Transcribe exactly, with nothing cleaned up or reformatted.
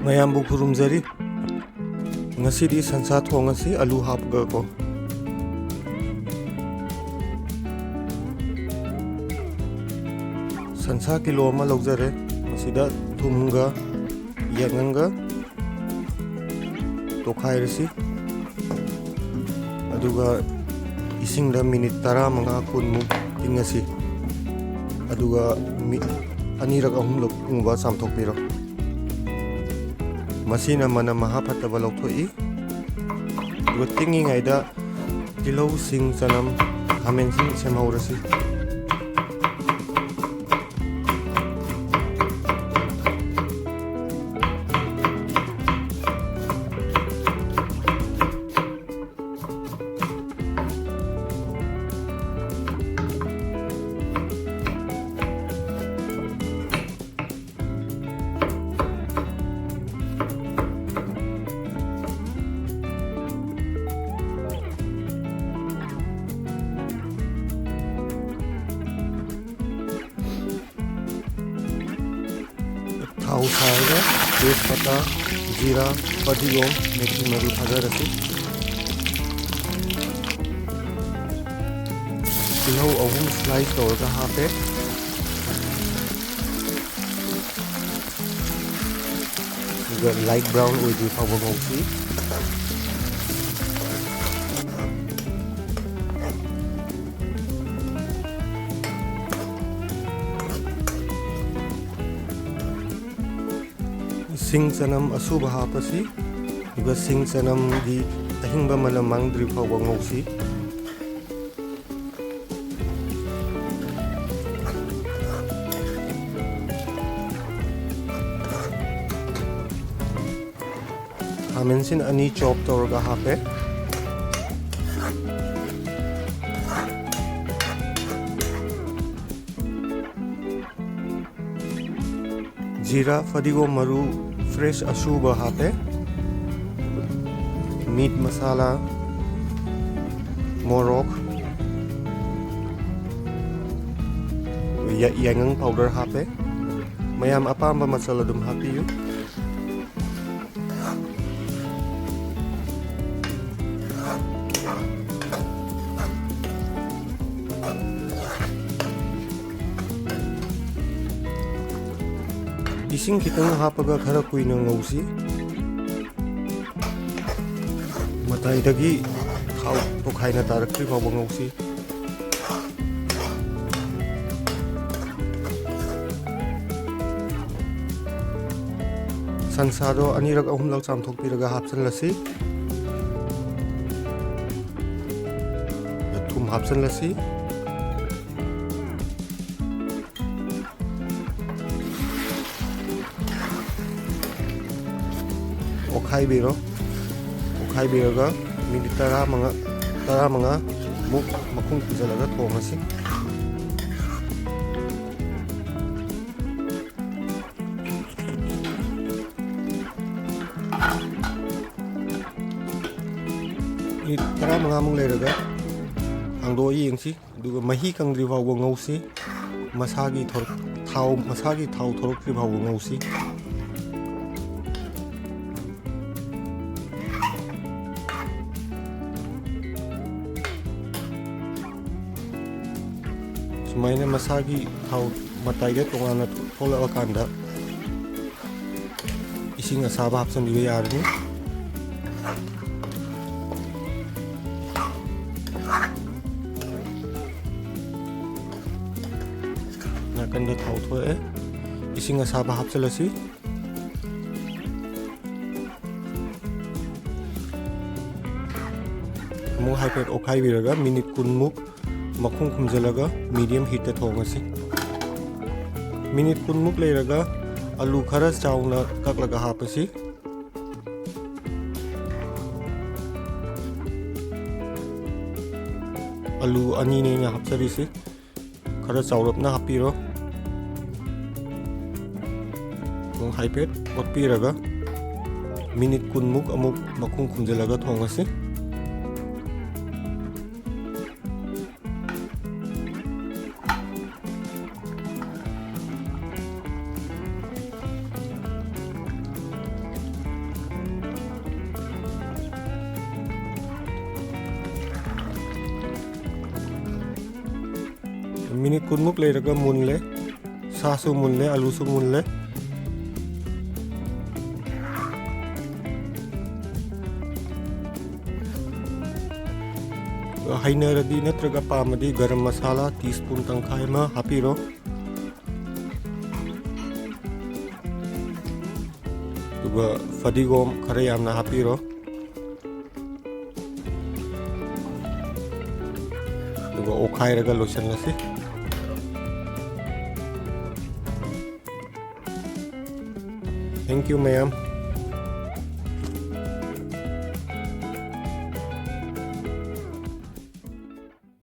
ꯃꯌꯥꯝꯕꯨ ꯈꯨꯔꯨꯝꯖꯔꯤ꯫ ꯉꯁꯤꯗꯤ ꯁꯟꯁꯥ ꯊꯣꯡꯉꯁꯤ, ꯑꯂꯨ ꯍꯥꯞꯄꯒꯀꯣ꯫ ꯁꯟꯁꯥ ꯀꯤꯂꯣ ꯑꯃ ꯂꯧꯖꯔꯦ꯫ ꯃꯁꯤꯗ ꯊꯨꯝꯒ ꯌꯥꯏꯉꯪꯒ ꯇꯣꯈꯥꯏꯔꯁꯤ꯫ ꯑꯗꯨꯒ ꯏꯁꯤꯡꯗ ꯃꯤꯅꯤꯠ ꯇꯔꯥꯃꯉꯥ ꯀꯨꯟꯃꯨꯛ ꯇꯤꯡꯉꯁꯤ꯫ ꯑꯗꯨꯒ ꯃꯤ-, ꯑꯅꯤꯔꯛ ꯑꯍꯨꯝꯂꯛ ꯀꯨꯝꯕ ꯆꯥꯝꯊꯣꯛꯄꯤꯔꯣ꯫ ꯃꯁꯤꯅ ꯃꯅꯝ ꯃꯍꯥ ꯐꯠꯇꯕ ꯂꯧꯊꯣꯛꯏ꯫ ꯑꯗꯨꯒ ꯇꯤꯡꯉꯤꯉꯩꯗ ꯇꯤꯜꯍꯧ, ꯁꯤꯡ, ꯆꯅꯝ, ꯈꯥꯃꯦꯟꯁꯤꯟ ꯁꯦꯝꯍꯧꯔꯁꯤ꯫ ꯊꯥꯎ ꯁꯥꯔꯒ ꯇꯦꯖꯄꯇꯥ, ꯖꯤꯔꯥ, ꯐꯗꯤꯒꯣꯝ, ꯃꯦꯊꯤ ꯃꯔꯨ ꯊꯥꯖꯔꯁꯤ꯫ ꯇꯤꯜꯍꯧ ꯑꯍꯨꯝ slice ꯇꯧꯔꯒ ꯍꯥꯞꯄꯦ꯫ ꯑꯗꯨꯒ light brown ꯑꯣꯏꯗ꯭ꯔꯤ ꯐꯥꯎꯕ ꯉꯧꯁꯤ꯫ ꯁꯤꯡ ꯆꯅꯝ ꯑꯁꯨꯕ ꯍꯥꯞꯄꯁꯤ꯫ ꯑꯗꯨꯒ ꯁꯤꯡ ꯆꯅꯝꯒꯤ ꯑꯍꯤꯡꯕ ꯃꯅꯝ ꯃꯥꯡꯗ꯭ꯔꯤ ꯐꯥꯎꯕ ꯉꯧꯁꯤ꯫ ꯈꯥꯃꯦꯟꯁꯤꯟ ꯑꯅꯤ chop ꯇꯧꯔꯒ ꯍꯥꯞꯄꯦ꯫ ꯖꯤꯔꯥ, ꯐꯗꯤꯒꯣꯝ ꯃꯔꯨ fresh ꯑꯁꯨꯕ ꯍꯥꯞꯄꯦ꯫ Meat masala, ꯃꯣꯔꯣꯛ, ꯌꯥ-, ꯌꯥꯏꯉꯪ powder ꯍꯥꯞꯄꯦ꯫ ꯃꯌꯥꯝ ꯑꯄꯥꯝꯕ ꯃꯆꯜ ꯑꯗꯨꯝ ꯍꯥꯞꯄꯤꯌꯨ꯫ ꯏꯁꯤꯡ ꯈꯤꯇꯪ ꯍꯥꯞꯄꯒ ꯈꯔ ꯀꯨꯏꯅ ꯉꯧꯁꯤ꯫ ꯃꯇꯥꯏꯗꯒꯤ ꯊꯥꯎ ꯇꯣꯈꯥꯏꯅ ꯇꯥꯔꯛꯇ꯭ꯔꯤ ꯐꯥꯎꯕ ꯉꯧꯁꯤ꯫ ꯁꯟꯁꯥꯗꯣ ꯑꯅꯤꯔꯛ ꯑꯍꯨꯝꯂꯛ ꯆꯥꯝꯊꯣꯛꯄꯤꯔꯒ ꯍꯥꯞꯆꯤꯜꯂꯁꯤ꯫ ꯊꯨꯝ ꯍꯥꯞꯆꯤꯜꯂꯁꯤ꯫ ꯑꯣꯠꯈꯥꯏꯕꯤꯔꯣ꯫ ꯑꯣꯠꯈꯥꯏꯕꯤꯔꯒ ꯃꯤꯅꯤꯠ ꯇꯔꯥꯃꯉꯥ, ꯇꯔꯥꯃꯉꯥ ꯃꯨꯛ ꯃꯈꯨꯝ ꯈꯨꯝꯖꯤꯜꯂꯒ ꯊꯣꯡꯉꯁꯤ꯫ ꯃꯤꯅꯤꯠ ꯇꯔꯥꯃꯉꯥꯃꯨꯛ ꯂꯩꯔꯒ ꯍꯥꯡꯗꯣꯛꯑ ꯌꯦꯡꯁꯤ꯫ ꯑꯗꯨꯒ ꯃꯍꯤ ꯀꯪꯗ꯭ꯔꯤ ꯐꯥꯎꯕ ꯉꯧꯁꯤ꯫ ꯃꯁꯥꯒꯤ ꯊꯣꯔꯛ-, ꯊꯥꯎ, ꯃꯁꯥꯒꯤ ꯊꯥꯎ ꯊꯣꯔꯛꯇ꯭ꯔꯤ ꯐꯥꯎꯕ ꯉꯧꯁꯤ꯫ ꯁꯨꯃꯥꯏꯅ ꯃꯁꯥꯒꯤ ꯊꯥꯎ ꯃꯇꯥꯏꯗ ꯇꯣꯉꯥꯟꯅ ꯊꯣꯛꯂꯛꯑꯀꯥꯟꯗ ꯏꯁꯤꯡ ꯑꯁꯥꯕ ꯍꯥꯞꯆꯤꯟꯕꯤꯕ ꯌꯥꯔꯅꯤ꯫ ꯅꯥꯀꯟꯗ ꯊꯥꯎ ꯊꯣꯛꯑꯦ꯫ ꯏꯁꯤꯡ ꯑꯁꯥꯕ ꯍꯥꯞꯆꯤꯜꯂꯁꯤ꯫ ꯑꯃꯨꯛ ꯍꯥꯏꯐꯦꯠ ꯑꯣꯠꯈꯥꯏꯕꯤꯔꯒ ꯃꯤꯅꯤꯠ ꯀꯨꯟꯃꯨꯛ ꯃꯈꯨꯝ ꯈꯨꯝꯖꯤꯜꯂꯒ medium heatꯇ ꯊꯣꯡꯉꯁꯤ꯫ ꯃꯤꯅꯤꯠ ꯀꯨꯟꯃꯨꯛ ꯂꯩꯔꯒ ꯑꯂꯨ ꯈꯔ ꯆꯥꯎꯅ ꯀꯛꯂꯒ ꯍꯥꯞꯄꯁꯤ꯫ ꯑꯂꯨ ꯑꯅꯤꯅꯦ ꯑꯩꯅ ꯍꯥꯞꯆꯔꯤꯁꯤ꯫ ꯈꯔ ꯆꯥꯎꯔꯞꯅ ꯍꯥꯞꯄꯤꯔꯣ꯫ ꯑꯃꯨꯛ ꯍꯥꯏꯐꯦꯠ ꯑꯣꯠꯄꯤꯔꯒ ꯃꯤꯅꯤꯠ ꯀꯨꯟꯃꯨꯛ ꯑꯃꯨꯛ ꯃꯈꯨꯝ ꯈꯨꯝꯖꯤꯜꯂꯒ ꯊꯣꯡꯉꯁꯤ꯫ ꯃꯤꯅꯤꯠ ꯀꯨꯟꯃꯨꯛ ꯂꯩꯔꯒ ꯃꯨꯜꯂꯦ꯫ ꯁꯥꯁꯨ ꯃꯨꯜꯂꯦ, ꯑꯂꯨꯁꯨ ꯃꯨꯜꯂꯦ꯫ ꯍꯩꯅꯔꯗꯤ ꯅꯠꯇ꯭ꯔꯒ ꯄꯥꯝꯃꯗꯤ ꯒꯔꯝ ꯃꯁꯥꯂꯥ ꯇꯤ ꯁ꯭ꯄꯨꯟ ꯇꯪꯈꯥꯏ ꯑꯃ ꯍꯥꯞꯄꯤꯔꯣ꯫ ꯑꯗꯨꯒ ꯐꯗꯤꯒꯣꯝ ꯈꯔ ꯌꯥꯝꯅ ꯍꯥꯞꯄꯤꯔꯣ꯫ ꯑꯗꯨꯒ ꯑꯣꯠꯈꯥꯏꯔꯒ ꯂꯣꯏꯁꯤꯜꯂꯁꯤ꯫ Thank you ꯃꯌꯥꯝ꯫